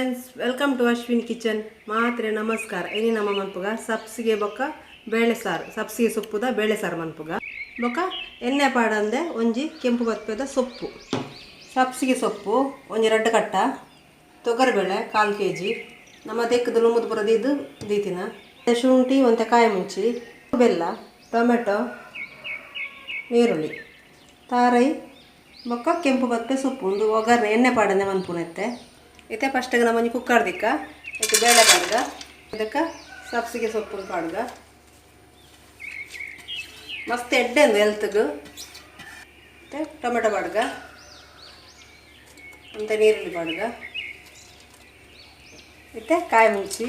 Friends, welcome to Ashwin kitchen. ಮಾತ್ರೆ ನಮಸ್ಕಾರ. ಇನಿ ನಮ್ಮ ಮನ್ಪುಗ ಸಬ್ಸಿಗೆ ಬೊಕ್ಕ ಬೇಳೆ ಸಾರು, ಸಬ್ಸಿಗೆ ಸೊಪ್ಪುದ ಬೇಳೆ ಸಾರು ಮನ್ಪುಗ. ಬೊಕ್ಕ ಎಣ್ಣೆ ಪಾಡಂದೆ ಒಂಜಿ ಕೆಂಪು ಬತ್ಪೆದ ಸೊಪ್ಪು, ಸಬ್ಸಿಗೆ ಸೊಪ್ಪು ಒಂಜಿ ರಡ್ಡು ಕಟ್ಟ, ತೊಗರಿಬೇಳೆ 1/4 ಕೆ ಜಿ, ನಮ್ಮ ತೆಕ್ಕದು ಲುಂಬುದು ಪೂರ ದೀದು ದೀತಿನ, ಶುಂಠಿ ಒಂತೆ ಕಾಯಿ ಮುಂಚಿ, ಬೆಲ್ಲ, ಟೊಮೆಟೊ, ನೀರುಳ್ಳಿ, ತಾರೈ ಬೊಕ್ಕ ಕೆಂಪು ಬತ್ತೆ ಸೊಪ್ಪು. ಒಂದು ಒಗ್ಗರಣೆ ಎಣ್ಣೆ ಪಾಡಂದೆ ಮನ್ಪುನತ್ತೆ. ಇತ್ತೆ ಫಸ್ಟಿಗೆ ನಮ್ಮ ಒಂಜಿ ಕುಕ್ಕರ್ ದಿಕ್ಕ ಇದಕ್ಕೆ ಬೇಳೆ ಪಾಡ್ಗ, ಇದಕ್ಕೆ ಸಬ್ಸಿಗೆ ಸೊಪ್ಪು ಪಾಡ್ಗ. ಮಸ್ತ್ ಎಡ್ಡೆ ಅಂದು ಹೆಲ್ತ್ಗೆ. ಮತ್ತು ಟೊಮೆಟೊ ಪಾಡ್ಗ, ಮತ್ತು ನೀರುಳ್ಳಿ ಪಾಡ್ಗ, ಮತ್ತು ಕಾಯಿ ಮುಂಚಿ,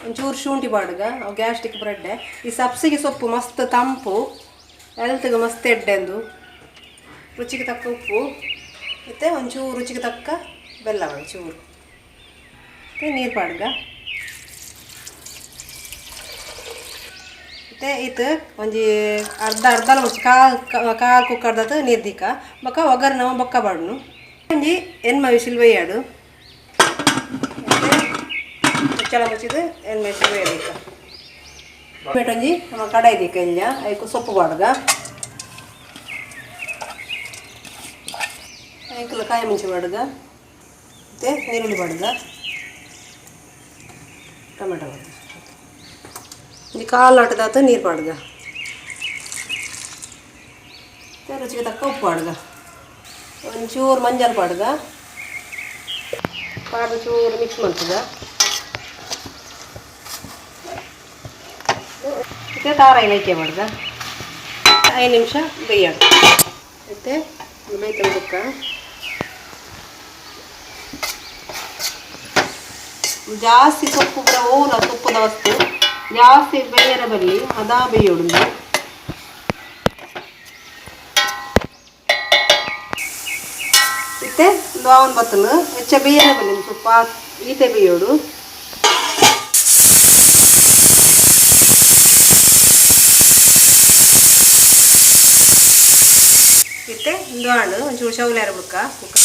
ಒಂಚೂರು ಶುಂಠಿ ಪಾಡ್ಗ. ಅವು ಗ್ಯಾಸ್ಟ್ರಿಕ್ ಬ್ರೆಡ್ಡೆ. ಈ ಸಬ್ಸಿಗೆ ಸೊಪ್ಪು ಮಸ್ತ್ ತಂಪು, ಹೆಲ್ತ್ಗೆ ಮಸ್ತ್ ಎಡ್ಡೆ ಅಂದು. ರುಚಿಗೆ ತಕ್ಕ ಉಪ್ಪು, ಮತ್ತು ಒಂಚೂರು ರುಚಿಗೆ ತಕ್ಕ ಬೆಲ್ಲ, ಒಂಚೂರು ಮತ್ತು ನೀರು ಪಾಡ್ಗ. ಮತ್ತು ಇತ್ತು ಒಂಜಿ ಅರ್ಧ ಅರ್ಧ ಮುಂಚಿ ಕಾಲು ಕಾಲು ಕುಕ್ಕರ್ದತ್ತು ನೀರು ದಿಕ್ಕ. ಬೊಕ್ಕ ಒಗ್ಗರಣೆ ನಮ್ಮ ಬೊಕ್ಕ ಬಾಡ್ನು. ಒಂಜಿ ಎಣ್ಮ ವಿಸಿಲ್ ಬೇಯಾಡು. ಮತ್ತು ಮುಚ್ಚಳ ಮುಚ್ಚಿದ್ದು ಎಣ್ಮ ವಿಸಿಲ್ ಬೇಯದಿಕ್ಕ. ಟೊಮೆಟೊ ಒಂಜಿ ನಮ್ಮ ಕಡಾಯಿ ದಿಕ್ಕ ಇಲ್ಲ. ಐಕು ಸೊಪ್ಪು ಬಾಡ್ಗ, ಐಕುಲ ಕಾಯಿ ಮುಂಚಿ ಬಾಡ್ಗ, ಮತ್ತು ನೀರುಳ್ಳಿ ಬಾಡ್ಗ, ಟೊಮೆಟೊ ಬಾಡ್ಗ. ಒಂಜಿ ಕಾಲು ಆಟದಾತ ನೀರು ಪಾಡ್ಗ. ಮತ್ತು ರುಚಿಗೆ ತಕ್ಕ ಉಪ್ಪು ಪಾಡ್ಗ, ಒಂಚೂರು ಮಂಜಲ್ ಪಾಡ್ಗ. ಪಾಡ್ದು ಚೂರು ಮಿಕ್ಸ್ ಮಾಡ್ತದ. ಮತ್ತು ತಾರಾಯಿ ನೈಕೆ ಪಾಡ್ಗ. 5 ನಿಮಿಷ ಬೇಯಾಡು. ಮತ್ತು ಬೇಯ್ತನ ಬುಕ್ಕ ಜಾಸ್ತಿ ಸೊಪ್ಪು ಪೂರ ಓಲ ಸೊಪ್ಪುದ ವಸ್ತು ಜಾಸ್ತಿ ಬೇಯರ ಬಲ್ಲಿ, ಅದಾ ಬೇಯೋಡು. ಇತ್ತೆ ಲಾವನ್ ಬತ್ತಲು ಹೆಚ್ಚ ಬೇಯರ ಬಲ್ಲಿ, ಸೊಪ್ಪು ಈತೆ ಬೇಯೋಡು. ಇತ್ತೆ ಇಂದು ಆಂಡು ಒಂಚೂರು ಶೌಲ್ಯಾರ ಬುಕ್ಕ ಕುಕ್ಕ.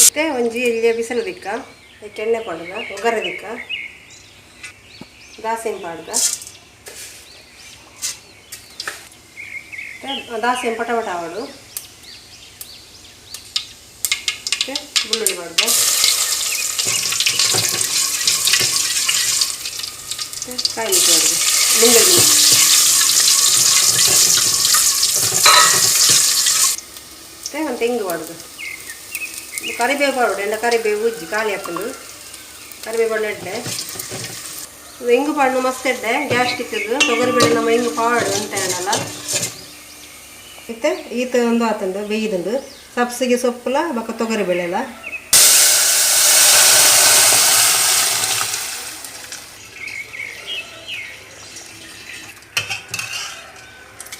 ಇತ್ತೆ ಒಂಜಿ ಎಲ್ಯ ಬಿಸಿಲು ದಿಕ್ಕ. ಅದಕ್ಕೆ ಎಣ್ಣೆ ಪಾಡ್ಗ, ಒಗ್ಗರಣೆ ದಿಕ್ಕ, ದಾಸೆಂಪು ಪಾಡ್ಗ. ದಾಸೆಂಪು ಪಟ ಪಟ ಆವಡು. ಮತ್ತು ಬೆಳ್ಳುಳ್ಳಿ ಪಾಡ್ಗ, ಮತ್ತು ಕಾಯಿ ಮಿರ್ಚಿ ಪಾಡ್ಗ, ಲಿಂಗಡಿ. ಮತ್ತು ಒಂದು ತೆಂಗು ಪಾಡ್ಗ. ಕರಿಬೇವು ಪಾಡೋಡು ಎಂಡ ಕರಿಬೇವು ಉಜ್ಜಿ ಖಾಲಿ ಹಾಕೊಂಡು ಕರಿಬೇವು ಪಾಡ ಎಡ್ಡೆ. ಇಂಗು ಪಾಡ್ನು ಮಸ್ತ್ ಎಡ್ಡೆ ಗ್ಯಾಸ್ಟ್ರಿಕ್. ತೊಗರಿಬೇಳೆ ನಮ್ಮ ಇಂಗು ಪಾಡು ಅಂತ ಹೇಳಲ್ಲ. ಇತ್ತೆ ಈತ ಒಂದು ಆತಂದು ಬೇಯ್ದುಂಡು ಸಬ್ಸಿಗೆ ಸೊಪ್ಪುಲ ಬೊಕ್ಕ ತೊಗರಿಬೇಳೆ ಎಲ್ಲ.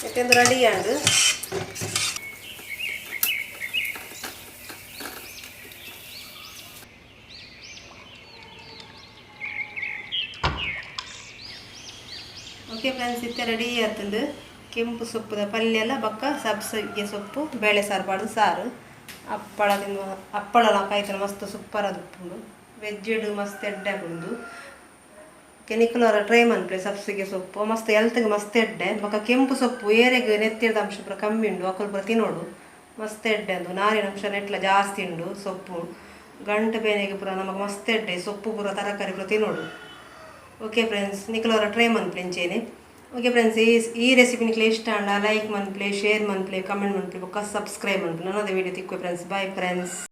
ಇತ್ತೆಂದು ರೆಡಿ ಆಂಡು. ಓಕೆ ಫ್ರೆಂಡ್ಸ್, ಇತ್ತೆ ರೆಡಿ ಆತಂದು ಕೆಂಪು ಸೊಪ್ಪುದ ಪಲ್ಯಲ ಬೊಕ್ಕ ಸಬ್ಸಿಗೆ ಸೊಪ್ಪು ಬೇಳೆ ಸಾರು ಪಾಡು ಸಾರು. ಹಪ್ಪಳ ತಿನ್ನುವ ಹಪ್ಪಳಲ ಕಾಯ್ತನ ಮಸ್ತ್ ಸೂಪರ್ ಅದು ಉಪ್ಪುಂಡು. ವೆಜ್ಜಿಡು ಮಸ್ತ್ ಎಡ್ಡೆ ಆಪುಂಡು. ನಿಕುಲವರ ಟ್ರೈ ಮನ್ಪುಲೆ. ಸಬ್ಸಿಗೆ ಸೊಪ್ಪು ಮಸ್ತ್ ಹೆಲ್ತ್ಗೆ ಮಸ್ತ್ ಎಡ್ಡೆ. ಬೊಕ್ಕ ಕೆಂಪು ಸೊಪ್ಪು ಏರೆಗ್ ನೆತ್ತಿರ್ದ ಅಂಶ ಪೂರ ಕಮ್ಮಿ ಉಂಡು, ಅಕುಲು ಪೂರ ತಿನ್ನೋಡು, ಮಸ್ತ್ ಎಡ್ಡೆ ಅಂದು. ನಾರಿನ ಅಂಶ ನೆಟ್ಲ ಜಾಸ್ತಿ ಉಂಡು ಸೊಪ್ಪು. ಗಂಟು ಬೇನೆಗೆ ಪೂರ ನಮಗೆ ಮಸ್ತ್ ಎಡ್ಡೆ ಸೊಪ್ಪು ಪೂರ, ತರಕಾರಿ ಪೂರ ತಿನ್ನೋಡು. ಓಕೆ ಫ್ರೆಂಡ್ಸ್, ನಿಕುಲವರ ಟ್ರೈ ಮನ್ಪುಲೆ ಇಂಚೇನೆ. ಓಕೆ ಫ್ರೆಂಡ್ಸ್, ಈ ಈ ರೆಸಿಪಿ ನಿಕ್ಲೆ ಇಷ್ಟ ಆಂಡ ಲೈಕ್ ಮನ್ಪುಲೆ, ಶೇರ್ ಮನ್ಪುಲೆ, ಕಮೆಂಟ್ ಮನ್ಪುಲೆ, ಬೊಕ್ಕ ಸಬ್ಸ್ಕ್ರೈಬ್ ಮನ್ಪುಲೆ. ನನದ ವೀಡಿಯೋ ತಿಕ್ಕುವೆ ಫ್ರೆಂಡ್ಸ್. Bye friends.